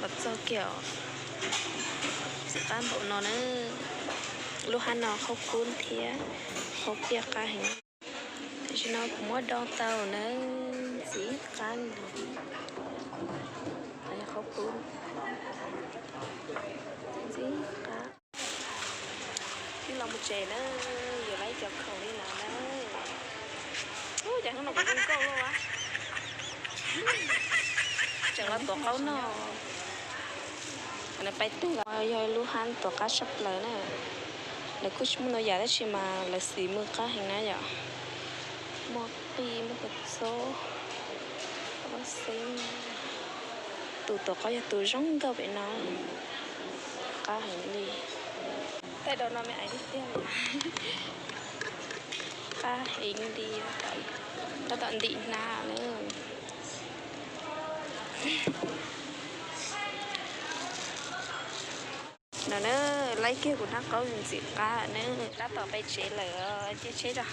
Los txog kiag os, ntxim qab npaum no na. Lub hab no qhaub kub thiab qhaub piaj qab heev. Tam sim no kuv muab do tau na, ntxim qab npaum, qhaub kub ntxim qab. Twb los mus tsev na, yuav laib cov khoom li no na. Ub, cas hnub no kuv zoo nkauj luaj a. Tseem los tuav qaub noj. Nws pais tag los yog lub hab tuav qab tshaj plaws na. Lawv kuj tsis muaj ntau yam tab sis mas lawv xim mws qab heev na yom. Muaj qij, muaj kua txob, muaj xeeb. Tus tuav qaub yog tus zoo nkauj pem no, qab heev li. Taij dau no me ais tiag tiag li. Qab heev li, tab tom ntim hnab na. No na, laib kiag kuv hnab qaub ntxim qab na, tab tom pais tsev lawm, caij tsheb tso.